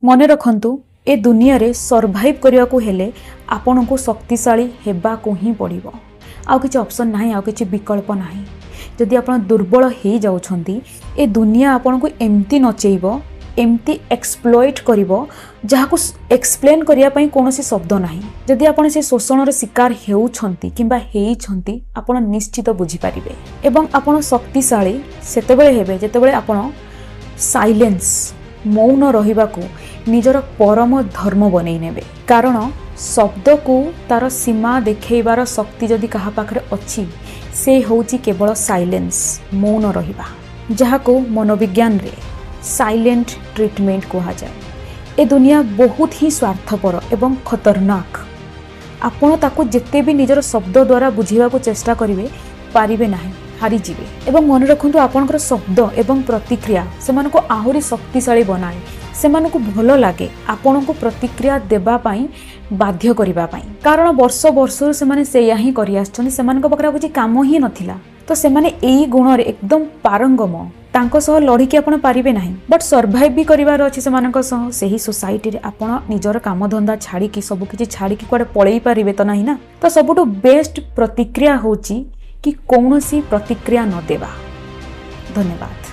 ମନେ ରଖନ୍ତୁ, ଏ ଦୁନିଆରେ ସର୍ଭାଇଭ୍ କରିବାକୁ ହେଲେ ଆପଣଙ୍କୁ ଶକ୍ତିଶାଳୀ ହେବାକୁ ହିଁ ପଡ଼ିବ। ଆଉ କିଛି ଅପସନ୍ ନାହିଁ, ଆଉ କିଛି ବିକଳ୍ପ ନାହିଁ। ଯଦି ଆପଣ ଦୁର୍ବଳ ହେଇଯାଉଛନ୍ତି, ଏ ଦୁନିଆ ଆପଣଙ୍କୁ ଏମିତି ନଚେଇବ, ଏମିତି ଏକ୍ସପ୍ଲଏଟ୍ କରିବ, ଯାହାକୁ ଏକ୍ସପ୍ଲେନ୍ କରିବା ପାଇଁ କୌଣସି ଶବ୍ଦ ନାହିଁ। ଯଦି ଆପଣ ସେ ଶୋଷଣର ଶିକାର ହେଉଛନ୍ତି କିମ୍ବା ହେଇଛନ୍ତି, ଆପଣ ନିଶ୍ଚିତ ବୁଝିପାରିବେ। ଏବଂ ଆପଣ ଶକ୍ତିଶାଳୀ ସେତେବେଳେ ହେବେ, ଯେତେବେଳେ ଆପଣ ସାଇଲେନ୍ସ, ମୌନ ରହିବାକୁ ନିଜର ପରମ ଧର୍ମ ବନେଇ ନେବେ। କାରଣ ଶବ୍ଦକୁ ତାର ସୀମା ଦେଖେଇବାର ଶକ୍ତି ଯଦି କାହା ପାଖରେ ଅଛି, ସେ ହେଉଛି କେବଳ ସାଇଲେନ୍ସ, ମୌନ ରହିବା, ଯାହାକୁ ମନୋବିଜ୍ଞାନରେ ସାଇଲେଣ୍ଟ ଟ୍ରିଟମେଣ୍ଟ କୁହାଯାଏ। ଏ ଦୁନିଆ ବହୁତ ହିଁ ସ୍ୱାର୍ଥପର ଏବଂ ଖତରନାକ। ଆପଣ ତାକୁ ଯେତେ ବି ନିଜର ଶବ୍ଦ ଦ୍ୱାରା ବୁଝେଇବାକୁ ଚେଷ୍ଟା କରିବେ, ପାରିବେ ନାହିଁ, ହାରିଯିବେ। ଏବଂ ମନେ ରଖନ୍ତୁ, ଆପଣଙ୍କର ଶବ୍ଦ ଏବଂ ପ୍ରତିକ୍ରିୟା ସେମାନଙ୍କୁ ଆହୁରି ଶକ୍ତିଶାଳୀ ବନାଏ। ସେମାନଙ୍କୁ ଭଲ ଲାଗେ ଆପଣଙ୍କୁ ପ୍ରତିକ୍ରିୟା ଦେବା ପାଇଁ ବାଧ୍ୟ କରିବା ପାଇଁ, କାରଣ ବର୍ଷ ବର୍ଷରୁ ସେମାନେ ସେଇଆ ହିଁ କରିଆସିଛନ୍ତି। ସେମାନଙ୍କ ପାଖରେ ଆଉ କିଛି କାମ ହିଁ ନଥିଲା, ତ ସେମାନେ ଏଇ ଗୁଣରେ ଏକଦମ ପାରଙ୍ଗମ। ତାଙ୍କ ସହ ଲଢ଼ିକି ଆପଣ ପାରିବେ ନାହିଁ, ବଟ୍ ସର୍ଭାଇଭ୍ ବି କରିବାର ଅଛି ସେମାନଙ୍କ ସହ ସେହି ସୋସାଇଟିରେ। ଆପଣ ନିଜର କାମଧନ୍ଦା ଛାଡ଼ିକି, ସବୁକିଛି ଛାଡ଼ିକି କୁଆଡ଼େ ପଳେଇ ପାରିବେ ତ ନାହିଁ ନା? ତ ସବୁଠୁ ବେଷ୍ଟ ପ୍ରତିକ୍ରିୟା ହେଉଛି କି କୌଣସି ପ୍ରତିକ୍ରିୟା ନ ଦେବା। ଧନ୍ୟବାଦ।